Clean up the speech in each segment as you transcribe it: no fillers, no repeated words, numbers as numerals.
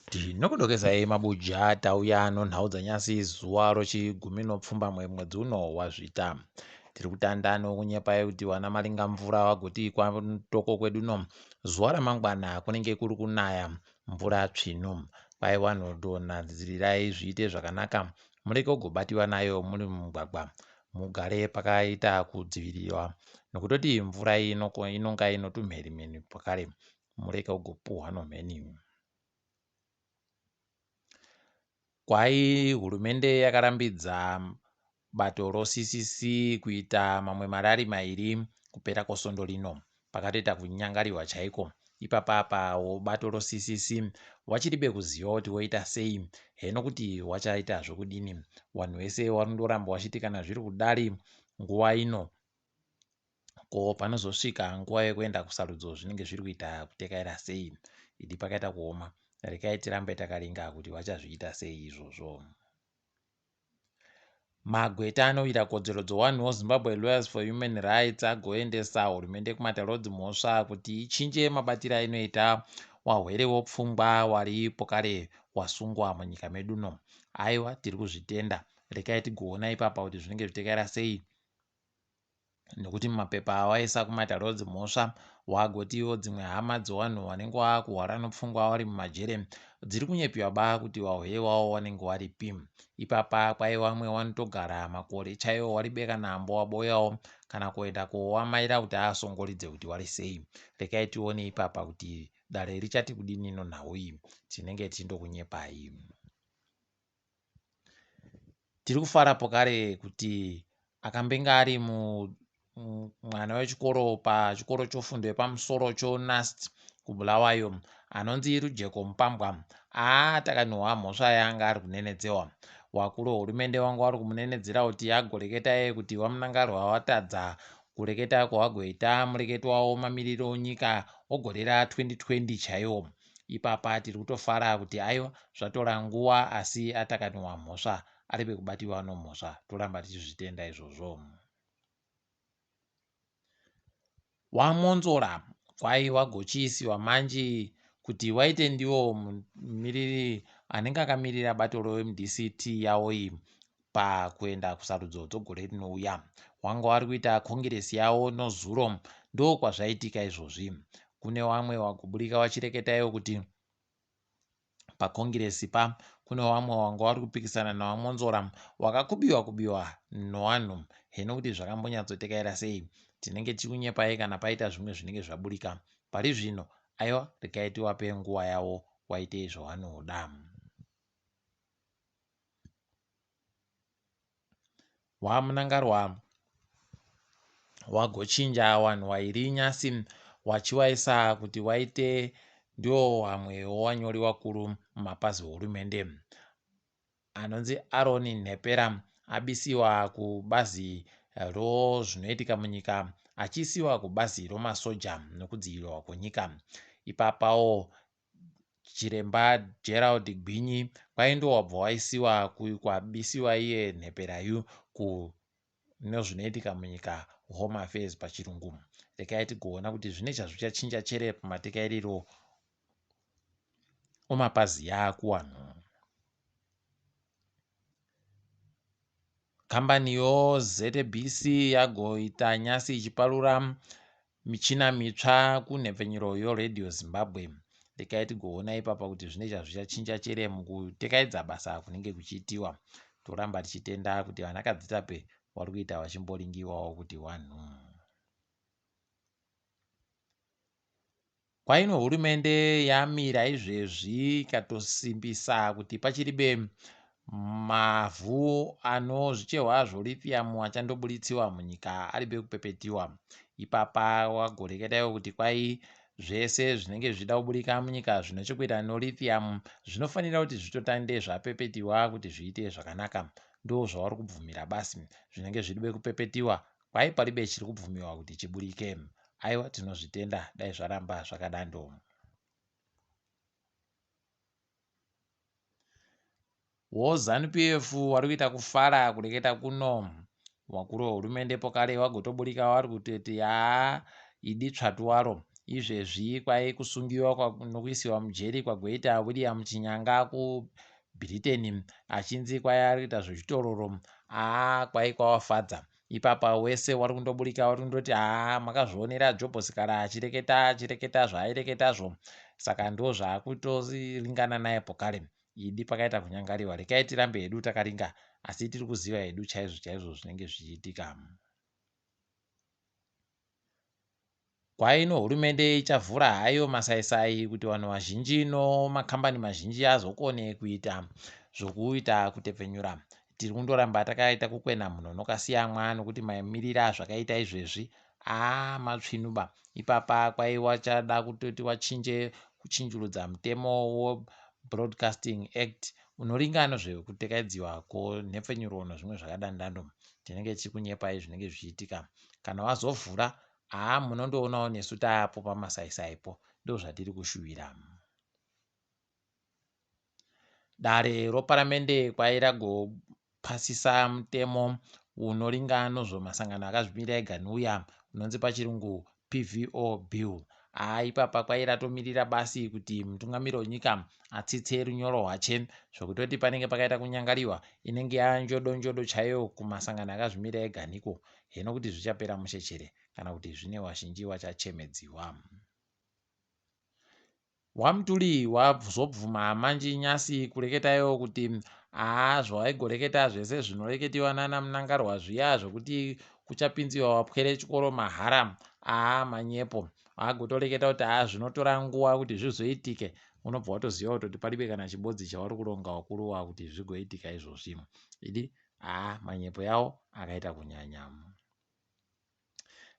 Tinokudokezai mabuja tauya nonhau dzanyasi zuva rochigumi nopfumbamwe mwedzi uno waZvita. Tiri kutanda nokunyepai kuti wana maringamvura wagoti kwatoko kwedu no zuva ramangwana kunenge kuri kunaya mvura tsvinu. Kwai wanhu donhadzirirai zviite zvakanaka murege kugobatiwa nayo muri mumugwagwa mugare pakaita kudzivirirwa nokutoti mvura iyi inonga inotumherimheri pakare murege kugopuhwa nomheni. Kwai hurumende yakarambidza bato roCCC kuita mamwe marari mairi kupera kwesvondo rino. Pakatoita kunyangariwa chaiko. Ipapa apa bato roCCC wachiribe kuziva kuti woita sei heno kuti wachaita zvokudini. Wanhu wese warindoramba wachiti kana zviri kudari nguva ino ko panozosvika nguva yekuenda kusarudzo zvinenge zviri kuita kutekaira sei idi pakaita kuoma rekai tirambe takaringa kuti vachazviita sei izvozvo. Magweta anowira kodzero dzevanhu eZimbabwe Lawyers for Human Rights agoendesa hurumende kumatare edzimhosva kuti ichinje mabatiro ainoita wahwere wopfungwa waripo kare wasungwa munyika medu no. Aiwa tiri kuzvitenda rekai tigoona ipapa kuti zvinenge zvitekaira sei Nokuti mumapepa awaisa kumatare edzimhosva wagotiwo dzimwe hama dzewanhu wanenge wakuhwara nopfungwa wari mumajere dziri kunyepiwa ba kuti wahwee wawo wanenge waripi. Ipapa kwai wamwe wanotogara makore chaiwo waribe kana ambowaboyawo kana kuenda kowamaira kuti aasongoridze kuti wari sei. Rekai tione ipapa kuti dare richati kudini nonhau iyi. Tinenge tichindokunyepai. Tiri kufara pokare kuti akambenge ari mwana wechikoro pachikoro chofundo yepamusoro choNUST kuBulawayo anonzi Rujeko Mupambwa aatakanohwa mhosva yaanga ari kunenedzewa. Wakuru wehurumende wanga wari kumunenedzera kuti agoreketa iye kuti waMnangarwa watadza kureketa kwawagoita mureketo wawo mamiriro onyika ogore ra 2020 chaiwo. Ipapa tiri kutofara kuti aiwa zvatora nguva asi atakanohwa mhosva aribe kubatiwa nomhosva toramba tichizvitenda izvozvo. WaMwonzora kwai wagochiisiwa manji kuti waite ndiwo mumiriri anenge akamirira bato roMDCT yawo iyi pakuenda kusarudzo dzogore rinouya. Wanga wari kuita kongiresi yawo nozuro ndokwazvaitika izvozvi. Kune wamwe wagoburika wachireketa iwo kuti Pakongiresi pa kune wamwe wanga wari kupikisana naVaMwonzora wakakubiwa kubiwa nowanhu heno kuti zvakambonyatsotekaira sei tinenge tichikunyepai kana paita zvimwe zvinenge zvaburika pari zvino aiwa regai tiwape nguwa yawo waite zvawanoda. WaMnangarwa wagochinja wanhu wairi nyasi wachiwaisa kuti waite ndiwo wamwe wowanyori wakuru mumapazi ohurumende anonzi Aaron Nhepera abisiwa kubazi rozvinoitika munyika achiisiwa kubazi romasoja nokudzivirirwa kwenyika. Ipapawo Chiremba Gerald Gwinyi kwainge wabva waisiwa kwabisiwa iye Nheperayu kunozvinoitika munyika Home Affairs pachirungu. Rekai tigoona kuti zvine chazvichachinja chere pamatekairiro omapazi yaakuwanhu. Kambani yoZBC yagoita nyasi ichiparura michina mitsva kunhepfenyuro yoRadio Zimbabwe. Rekai tigoona ipapa kuti zvine chazvichachinja chere mukutekaidza basa kunenge kuchiitiwa. Toramba tichitenda kuti vanakadzitape wari kuita vachimboringiwawo kuti wanhu. Kwaino hurumende yamira izvezvi ikatosimbisa kuti pachiribe mavhu anozvichehwa zvolithium achandobuditsiwa munyika aribe kupepetiwa. Ipapa wagoreketa iwo kuti kwai zvese zvinenge zvichida kuburika munyika zvine chekuita nolithium zvinofanira kuti zvitotande zvapepetiwa kuti zviite zvakanaka. Ndozvavari kubvumira basi zvinenge zviribe kupepetiwa Kwai paribe chiri kubvumiwa kuti chiburike. Aiwa tinozvitenda dai zvaramba zvakadando. Wo Zanu PF wari kuita kufara kureketa kuno. Wakuru wehurumende pokare wagotoburika wari kutoti haa idi tsvatu waro. Izvezvi kwai kusungiwa nokuisiwa mujeri kwagoita William Chinyanga kuBritain achinzi kwai ari kuita zvechitororo haa kwai kwawafadza. Ipapa wese wari kundoburika wari kundoti haa makazvionera Jobho Sikhala achireketa achireketa zvaaireketazvo saka ndozvaakutoringana naye pokare. Idi pakaita kunyangariwa rekai tirambe hedu takaringa asi tiri kuziva hedu chaizvo chaizvo zvinenge zvichiitika. Kwaino hurumende ichavhura hayo masaisai kuti vanhu vazhinji nomakambani mazhinji azokone kuita zvokuita kutepfenyura. Tiri kundoramba takaita kukwena mhuno nokasiyamwa nokuti mamiriro azvakaita izvezvi aa matsvinuba. Ipapa kwai wachada kutoti wachinje kuchinjurudza mutemo weBroadcasting Act unoringa nozvekutekaidziwa kwenhepfenyuro nozvimwe zvakadandando. Tinenge tichikunyepai zvinenge zvichiitika. Kana wazovhura Haa munondoonawo nesu taapo pamasaisaipo ndozvatiri kushuvira. Dare roparamende kwai ragopasisa mutemo unoringa nozvomasangano akazvimirira ega neuya unonzi pachirungu PVO Bill. Haa ipapa kwai ratomirira basi kuti mutungamiri wenyika atsitse runyoro rwache zvokutoti panenge pakaita kunyangariwa inenge yanjodonjodo chaiyo kumasangano akazvimirira ega niko heno kuti zvichapera mushe chere kana kuti zvine wazhinji wachachemedziwa. WaMtuli wazobvuma manji nyasi kureketayo kuti haa zvawaigoreketa zvese zvinoreketiwa nana Mnangarwa zviya zvekuti kuchapinziwa wapwere chikoro mahara haa manyepo. Agotoreketa kuti haa zvinotora nguva kuti zvizoitike unobva watoziva kutoti paribe kana chibodzi chauri kuronga wakuruwa kuti zvigoitika izvozvi. Idi haa manyepo yawo akaita kunyanya.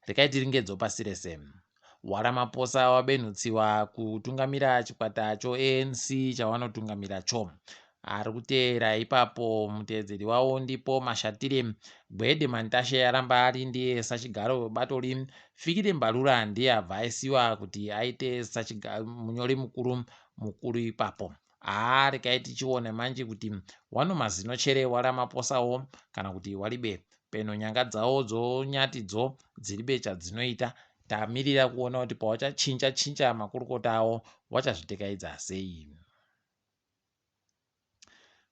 Rekai tiringedzo pasi rese. WaRamaphosa wabenhutsiwa kutungamira chikwata choANC chawanotungamira cho. Ari kuteera ipapo muteedzeri wavo ndipo Mashatile. Gwede Mantashe aramba ari ndiye sachigaro webato ri. Fikile Mbalula ndiye abva aisiwa kuti aite munyori mukuru mukuru ipapo. Haa rekai tichiona manje kuti wano mazino chere waRamaphosawo kana kuti walibe. Peno nyanga dzawo dzonyati dzo dziribe chadzinoita. Tamirira kuona kuti pawachachinja chinja makurukota awo wachazvitekaidza sei.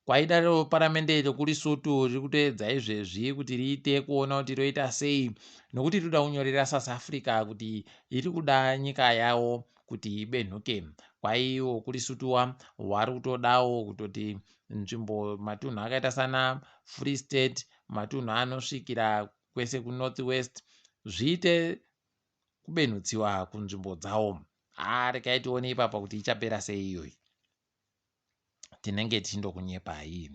Kwaidaro paramende rekuLesotho riri kutoedza izvezvi kuti riite kuona kuti roita sei nokuti rinoda kunyorera South Africa kuti iri kuda nyika yavo kuti ibenhuke. Kwaiwo kuLesotho wari kutodawo kutoti nzvimbo matunhu akaita sana Free State matunhu anosvikira kwese kuNorth West zviite kubenhutsiwa kunzvimbo dzawo. Haa regai tione ipapa kuti ichapera sei iyoyi. Tinenge tichindokunyepai.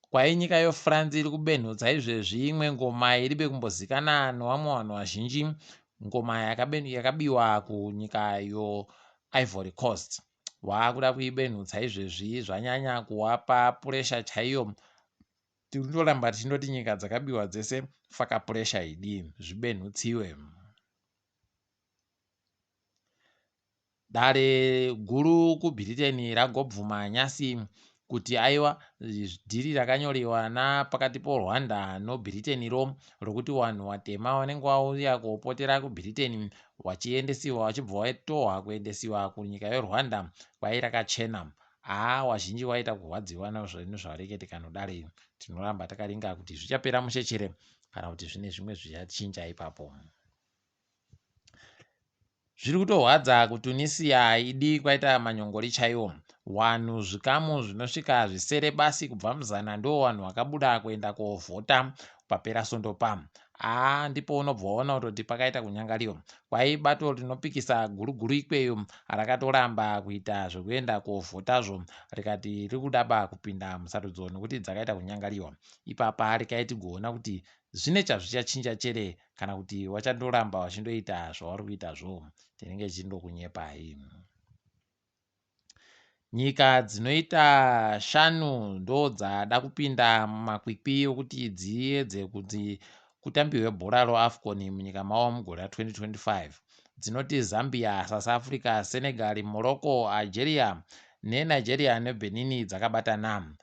Kwai nyika yoFrance iri kubenhutsa izvezvi imwe ngoma iribe kumbozikana nevamwe vanhu vazhinji. Ngoma yakabiwa kunyika yoIvory Coast. Waakuda kuibenhutsa izvezvi zvanyanya kuwapa puresha chaiyo. Tiri kundoramba tichindoti nyika dzakabiwa dzese faka puresha idi zvibenhutsiwe. Dare guru kuBritain ragobvuma nyasi kuti aiwa dhiri rakanyorewa napakati poRwanda noBritain ro rokuti vanhu vatema vanenge vauya kopotera kuBritain vachiendesiwa vachibva vatohwa kuendesiwa kunyika yeRwanda kwai rakachena. Haa wazhinji waita kurwadziwa nezvareketeka nodare. Tinoramba takaringa kuti zvichapera mushe kana kuti zvine zvimwe zvichachinja ipapo. Zviri kutorwadza kuTunisia idi kwaita manyongori chaiwo. Vanhu zvikamu zvinosvika zvisere basi kubva muzana ndo vanhu vakabuda kuenda kovhota papera sondo pa. Haa ndipo unobva waona kutoti pakaita kunyangariwa. Kwai bato rinopikisa guru guru ikweyo rakatoramba kuita zvekuenda kovhotazvo rikati riri kudaba kupinda musarudzo nekuti dzakaita kunyangariwa. Ipapa rekai tigoona kuti zvine chazvichachinja chere kana kuti wachandoramba wachindoita zvauri kuitazvo. Tinenge tichindokunyepai. Nyika dzinoita shanu ndo dzada kupinda mumakwikwi okuti dziedze kuti kutambiwe bhora roAFCON munyika mavo mugore ra2025. Dzinoti Zambia, South Africa, Senegal, Morocco, Algeria neNigeria neBenin dzakabatana.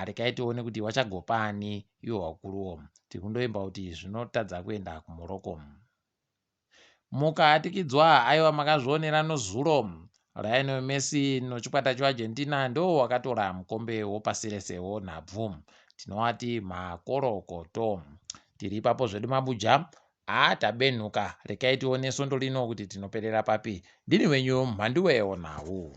Rekai tione kuti wachagopa ani iwo wakuruwo. Tiri kundoimba kuti zvinotadza kuenda kuMorocco. Mukahatikidzwa aiwa makazvionera nozuro Lionel Messi nochikwata cheArgentina ndo wakatora mukombe wopasi rese wonhabvu. Tinowati makorokoto. Tiri ipapo zvedu mabuja. Haa tabenhuka rekai tione svondo rino kuti tinoperera papi. Ndini wenyu Mhanduwe Nhau.